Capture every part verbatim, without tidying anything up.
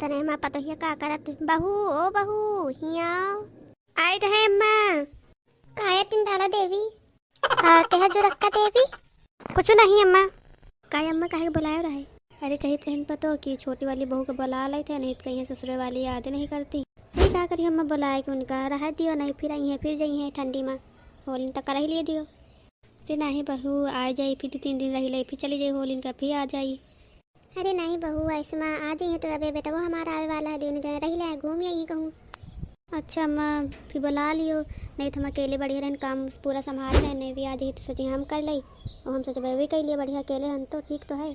अरे अम्मा, पतोहिया का करत? बहू, ओ बहू, हियाँ आओ। आई तो है अम्मा। काया टिंडाला देवी? का कह जुरक्का देवी? कुछ नहीं अम्मा। काया अम्मा काहे के बुलायो रहे? अरे कहित रहन पतो कि छोटी वाली बहू के बुला लेते हैं, नहीं तो कहीं ससुरे वाली याद नहीं करती। अरे का करी अम्मा, बुलाए के उनका रह दियो, नहीं फिर आई है, फिर जाई है ठंडी में। होलिन तक रह लिए दियो। जे नाही बहू, आ जाई, फिर दो तीन दिन रही ले, फिर चली जाई, होलिन का फिर आ जाई। अरे नाही बहू, ऐसे में आ जाई है तो अबे बेटा वो हमारा आवे वाला है, दोनों जने रही ले, घूम आई कहूँ। अच्छा अम्मा, फिर बुला लियो, नहीं तो हम अकेले बढ़िया रहन, काम पूरा संभाल ले, नहीं भी आ जाई तो सोची हम कर ले, और हम सोचबे भी कर लिए बढ़िया अकेले हम तो, ठीक तो है।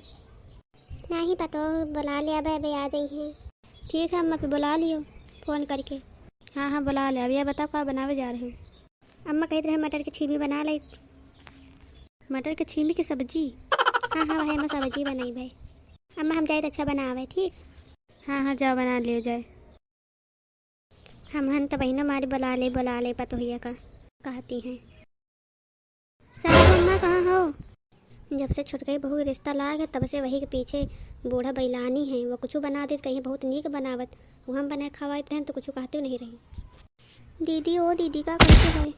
नाही पतो, बुला ले, अबे अबे आ जाई है। ठीक है अम्मा, फिर बुला लियो फोन करके। हाँ हाँ बुला ले। अब यह बताओ का बनावे जा रहे हो? अम्मा कहत रहे मटर के छीमी बना ले। मटर के छीमी की सब्जी? हाँ हाँ भाई, अम्मा सब्जी बनाई भाई। अम्मा हम जाए तो अच्छा बनावे, ठीक? हाँ हाँ जाओ बना लियो जाए। हम हन तो बहिनो मारी बुला ले, बुला ले पतोहिया का कहती हैं। सासू अम्मा कहाँ हो? जब से छोटकई बहू के रिश्ता लाग है तब से वही के पीछे बूढ़ा बैलानी है। वो कुछ बना देत कहीं बहुत नीक बनावत, वो हम बना खवाइत रहन तो कुछ कहते नहीं रही। दीदी, ओ दीदी, का करते है?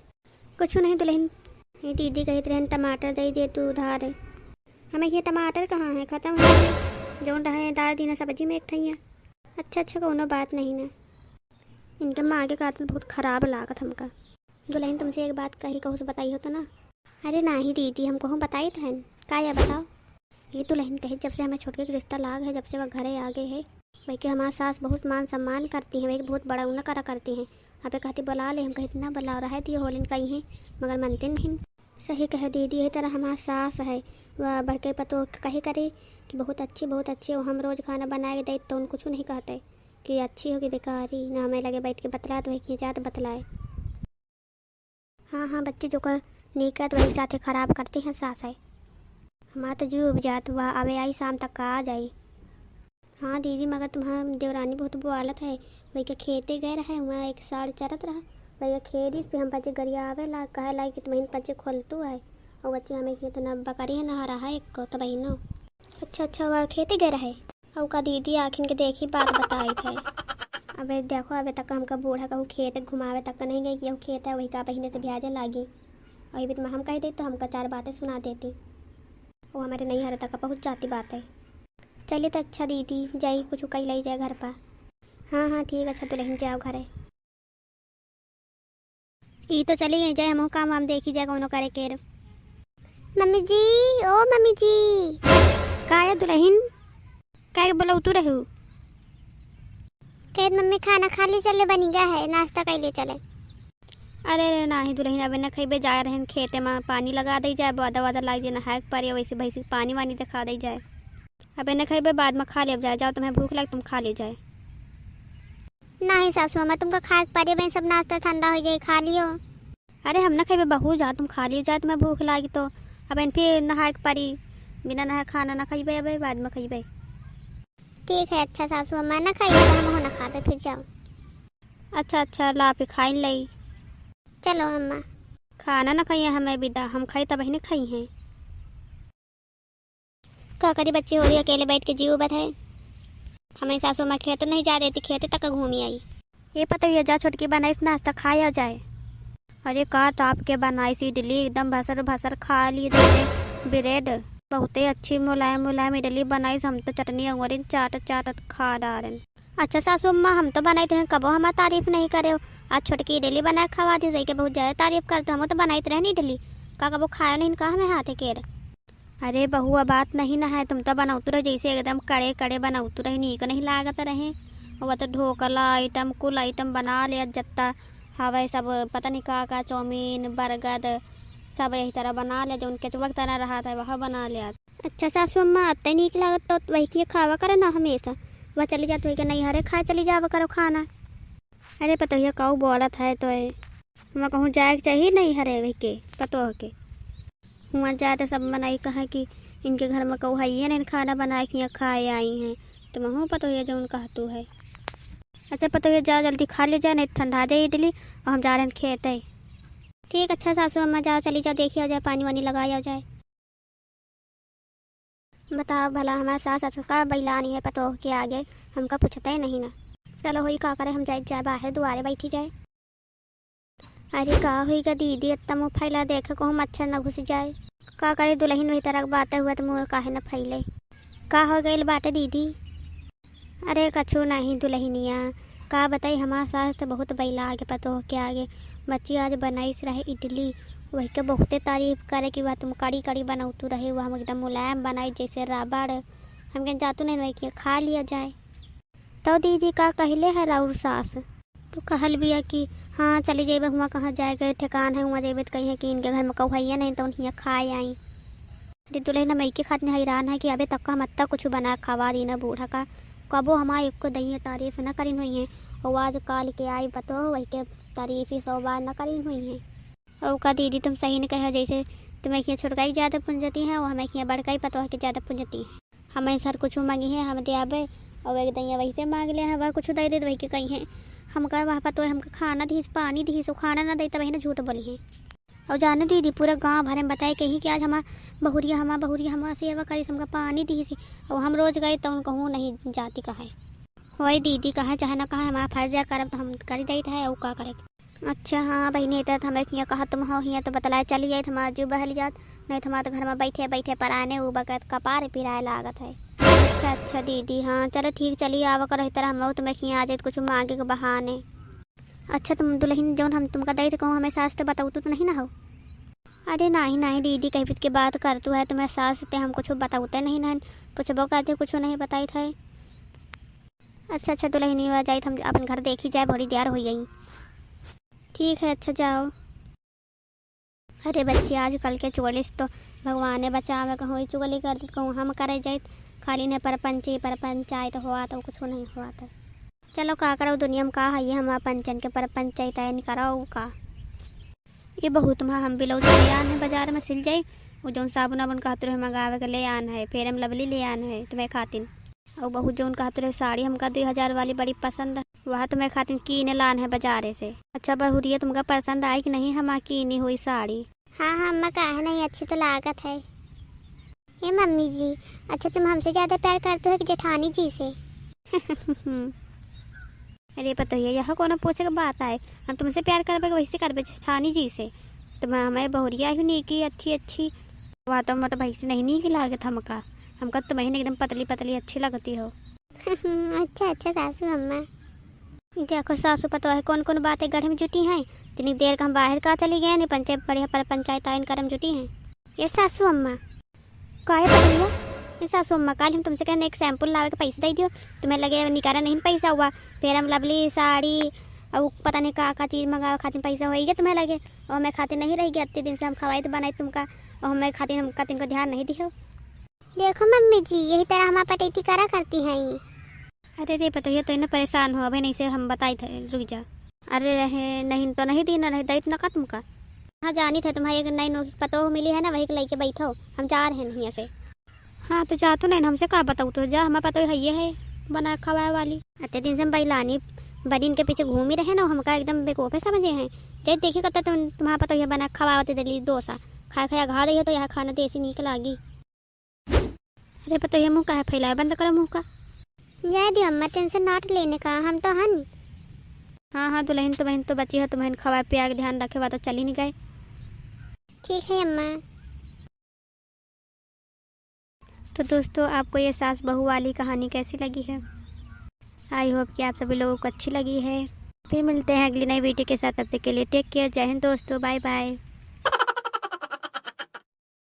कुछ नहीं दुल्हन। ए दीदी, कहित रहन टमाटर दे दे तू उधार। हमें ये टमाटर कहाँ है, खत्म हो गए। जौन रहे डाल दीना सब्जी में एक ठैया। अच्छा अच्छा, कोनो बात नहीं ना। इनके माँ के काटल बहुत खराब लागत हमका। दुल्हन, तुमसे एक बात कही, कहूँ से बताई हो तो ना? अरे नाही दीदी, हम कहूँ बताई तो हन। का या बताओ? ये दुल्हन कहे, जब से हमें छोटके के रिश्ता लाग है, जब से वह घरे आ गए है, वही के हमार सास बहुत मान सम्मान करती हैं, वही के बहुत बड़ा उन्ना करा करती हैं। अबे कहती बुला ले, हम कहित ना बुलाओ, रहे दियो होलिन कहीं हैं, मगर मनते नहीं। सही कहे दीदी, यही तरह हमार सास है, वह बड़के पतोह के कहे करे कि बहुत अच्छी, बहुत अच्छी, वो हम रोज खाना बना के दे तो उन कुछ नहीं कहते कि अच्छी होगी बेकारी, ना हमें लगे बैठ के बतला तो है कि जात बतलाए। हाँ हाँ बच्ची, जो कर नीक है तो वही साथे खराब करती हैं सास है। हमार तो जीव उब जात हुआ, अबे आई शाम तक का आ जाई। हाँ दीदी, मगर तुम्हार देवरानी बहुत बुआलत है, वही के खेते गए रहे, वहाँ एक साढ़ चरत रहा, वही के खेत इस पे हम बच्चे गरिया आवे ला, कहे ला कि तुम्हें बच्चे खोलतू है, और बच्चे हमें खेत ना बकरी है ना रहा एक को तो बहिनो। अच्छा अच्छा, वह खेते गए रहे। अउ का दीदी आखिन के देखी बात बताइत है। अबे देखो, अबे तक हमका बूढ़ा कहूँ खेत घुमावे तक नहीं गई कि यहू खेत है, वही का बहिने से ब्याजे लागी। अउ ये भी तो हम कह देती तो हमका चार बातें सुना देती। वो हमारे नैहर तक पहुँच जाती बात है। चलिए तो अच्छा दीदी, जाई कुछ कई लाई जाए घर पर। हाँ हाँ ठीक, अच्छा दुल्हन जाओ घरे। ई तो चली गई, जाए हमहू काम वाम देखी जाए कौनो करे के रो। मम्मी जी, ओ मम्मी जी। का है दुल्हन? काहे बोलौतू रहू? कहे मम्मी खाना खा ली, चले बनी गया है, नाश्ता कर लिए चले। अरे रे नाही दुल्हन, अबे न खइबे, जाए रहन खेते में पानी लगा दे जाए, बादा वादा लाग जाए, नहाए के परे, वैसे भैंसी के पानी वानी दिखा दे जाए। अबे न खइबे, बाद में खा लेब जाए, जाओ तुम्हें भूख लगे तुम खा ले जाए। नाही सासू अम्मा, तुमका खाए के परे, बहन सब नाश्ता ठंडा हो जाए, खा लियो। अरे हम न खइबे बहू, जा तुम खा लियो जाए, तुम्हें भूख लागी तो। अबे फिर नहाए के परी, बिना नहाए खाना न खइबे, अबे बाद में खइबे। ठीक है अच्छा सासू अम्मा, न खाइए तो हम न खाबे, फिर जाओ। अच्छा अच्छा, ला फिर खाइन लई। चलो अम्मा। खाना न खाइए हमें विदा, हम खाई तब ही न खाई हैं। का करी बच्ची, होरी अकेले बैठ के जीव उबत है। हमें सासू माँ खेत नहीं जा देती, खेते तक घूमी आई। ये पतोहिया जा छोटकी बनाइस नाश्ता खाया जाए। अरे का टाप के बनाइस इडली, एकदम भसर भसर खा ली जैसे ब्रेड। बहुते अच्छी मुलायम मुलायम इडली बनाइस, हम तो चटनी अंगूरी चाटत चाटत खा डारेन। अच्छा सासू अम्मा, हम तो बनाइत रहन, कबो हमार तारीफ नहीं करे हो। आज छोटकी इडली बना के खवा दी, सही के बहुत ज्यादा तारीफ करते हो। हम तो बनाइत रहन इडली, का कबो खाए नहीं का हमें हाथे केर। अरे बहुआ, बात नहीं ना है, तुम तो बनौतू रहे जैसे एकदम कड़े कड़े बनौतू रहे, नीक नहीं लागत रहे। वो तो ढोकला आइटम, कुल आइटम बना ले, जत्ता हवे सब, पता नहीं का का, चाउमीन, बर्गर, सब यही तरह बना ले, जो उनके चुवक तरह रहा था वह बना ले। अच्छा सासू अम्मा, अत्ते नीक लागत तो वही के खावा करे ना हमेशा। वह चली जात वही के नैहरे खाए चली जावा करो खाना। अरे पतोहिया, काऊ बोलत है तो है। हुआं कहूँ जाए के चाहिए नैहरे वही के पतोह के। हुआं जाए तो सब मनई कहे कि इनके घर में कहू हइये नहीं खाना बनाए के यहाँ खाए आई हैं। तो महू पतोहिया जौन कहतू है। अच्छा पतोहिया, जाओ जल्दी खा ले जाए, नहीं ठंडा जाए इडली, और हम जा रहे हैं खेते। ठीक अच्छा सासू अम्मा, जाओ चली जाओ, देखी आओ जाए, पानी वानी लगाई आओ जाए। बताओ भला, हमार सास ससुर का बैलानी है पतोह के आगे, हमका पूछते नहीं ना। चलो होई का करे, हम जाए, जाए बाहर दुआरे बैठी जाए। अरे का होई गा दीदी, इतना मुँह फैला देखे कहूँ मच्छर न घुस जाए। का करे दुलहिन, वही तरह के बातें हुआ तो मुँह काहे न फैले। का हो गइल बाटे दीदी? अरे कछु नहीं दुलहिनिया, का बताई, हमार सास तो बहुत बैला आगे पतोह के आगे। बच्ची आज बनाइस रहे इडली, वही के बहुते तारीफ करे कि वह तुम कड़ी कड़ी बनौतू रहे, वह हम एकदम मुलायम बनाई जैसे रबड़। हमके जातू नहीं वही के खा लिया जाए। तो दीदी का कहले है राउर सास? तो कहल बिया कि हाँ चली जइबे, हुआँ कहाँ जाए के ठेकान है, हुआँ जइबे तो कहीं है कि इनके घर में कहू हइये नहीं तो उन्हें खाए आई। अरे दुलहिन, हम एके खातिर हैरान है कि अबे तक का हम अत्ता कुछ बना खवा दी ना बूढ़ा का। कबो हमार एको दहिया तारीफ न करिन हुई हैं, और आज काल के आई पतोह वही के तारीफ ही सौ बार न करिन हुई हैं। और का दीदी, तुम सही न कहे, जैसे तुम्हें खिया छोटकाई ज़्यादा पुंजती हैं, वो हमें खिया बड़काई पतोह के ज़्यादा पुंजती हैं। हमें सर कुछ मांगी है, हम दे आबे, और एक दहिया वैसे मांग ले हैं, वह कुछ दे दे तो वही के कही हैं। हम कहे वह पतोह हमका खाना दीस, पानी दीस, वो खाना ना दे तब वही ना झूठ बोली हैं। और जाने दीदी, पूरा गाँव भरे में बताए कही कि आज हमार बहुरिया, हमार बहुरिया हमार सेवा करी, हमका पानी दीसी। और हम रोज गए तो उनको हूँ नहीं जाती कहे। होई दीदी, कहे चाहे ना कहे, हमार फर्ज है करब तो हम करी जाइत है, और का करे। अच्छा हाँ बहिनी, इतना तो हमें हियाँ कहा तुम हो, हियाँ तो बतलाए चली जाइत, हमार जीव बहल जात, नहीं तो हमार तो घर में बैठे बैठे पराने उ बकत कपार पिराए लागत है। अच्छा अच्छा दीदी, हाँ चलो ठीक, चली आवा करो इस तरह, हम तुम्हें हियाँ आ जाइत कुछ मांगे के बहाने। अच्छा, तुम दुलहिन जौन हम तुमका दई थे, कहूँ हमें सास तो बताउतू तो नहीं ना हो? अरे नाही, नाही दीदी, कही पित के बात करतू है, तुम्हें सास ते हम कुछ बताउते नहीं ना, पूछबो करते कुछ नहीं बताई थे। अच्छा, अच्छा दुलहिन, ये जाइत हम अपन घर देखी जाए, बड़ी देर हो गई। ठीक है, अच्छा जाओ। अरे बच्ची, आजकल के चुगली से तो भगवाने बचावे, कहूँ ई चुगली करती, कहूँ हम करे जाइत, खाली ने परपंची, परपंचायत हुआ तो कुछ नहीं हुआ तो। चलो का करो, दुनिया में का है, ये हमार पंचन के परपंचायत आयन करो का। ये बहुत मा हम ब्लाउज ले आन है बाजार में सिल जाई, वो जौन साबुन आबुन कहत रहे मंगावे के ले आन है, Fair and Lovely ले आन है तुम्हें खातिन। और बहुत जौन कहत रहे साड़ी हमका दो हजार वाली बड़ी पसंद है, वह तुम्हें खातिन कीन लान है बाजारे से। अच्छा बहुरिया, तुमका पसंद आई कि नहीं हमार कीनी हुई साड़ी? हाँ, हाँ अम्मा, काहे नहीं, अच्छी तो लागत है। ए मम्मी जी, अच्छा तुम हमसे ज्यादा प्यार करते हो कि जेठानी जी से? अरे पतोहिया, यह कोनो पूछे के बात आए? हम तुमसे प्यार करबे कि वैसे करबे जेठानी जी से? तुम हमें बहुरिया ही नीकी अच्छी अच्छी, वह तो मोट भैंसी नहीं नीक लागत हमका। हमका तुम ही एकदम पतली पतली अच्छी लगती हो। अच्छा, अच्छा सासू अम्मा। देखो सासू पतोह कौन कौन बातें गढ़े में जुटी हैं। इतनी देर का हम बाहर का चली गए, नहीं पंचायत बढ़िया पर पंचायत आयन करे में जुटी हैं। ये सासू अम्मा। काहे पतोहिया? ये सासू अम्मा, काल हम तुमसे कहने एक shampoo लावे के पैसे दे दियो, तुम्हें लगे निकारा नहीं पैसा हुआ, Fair and Lovely साड़ी और पता नहीं का का चीज मंगावे खातिर पैसा होई गया तुम्हें लगे, और मैं खातिर नहीं रह गया, इतने दिन से हम खवाई तो बनाई तुमका, और हमें खातिर हम का तुमको ध्यान नहीं दियो। देखो मम्मी जी, यही तरह हमार पटैती करा करती हैं। अरे रे पतोहिया, तो इन्हें परेशान हो, अबे नहीं से हम बताई थे, रुक जा। अरे रहे, नहीं तो नहीं दीना रहे, दायित्व ना का तुमका। हाँ, जानी थे तुम्हारी एक नई नौकी पतोह मिली है ना, वही के लेके बैठो, हम जा रहे हैं यहाँ से। हाँ, तो जा तो नहीं, हमसे का बताऊ, तो जा, हमारे पतोह है ये है, बना खवाए वाली। अतने दिन से हम बैलानी बनिन के पीछे घूमी रहे ना, हमका एकदम बेवकूफ़े समझे हैं। जब देखी कब तुम, तुम्हारा पतोह ये बना खवावत दली डोसा, खाए खाए घा रही हो तो यह खाना देसी नीक लागी। अरे पतोहिया, मुँह काहे फैलाए, बंद करो मुँह का। जाए दियो अम्मा, tension not लेने का, हम तो हन। हाँ, हाँ, दुलहिन, तुमहिन तो बची हो, तुमहिन खवाए पियाए के ध्यान रखे, वह तो चली नहीं गए। ठीक है अम्मा। तो दोस्तों, आपको ये सास बहू वाली कहानी कैसी लगी है? I hope कि आप सभी लोगों को अच्छी लगी है। फिर मिलते हैं अगली नई video के साथ, तब तक के लिए take care, जय हिंद दोस्तों, bye bye।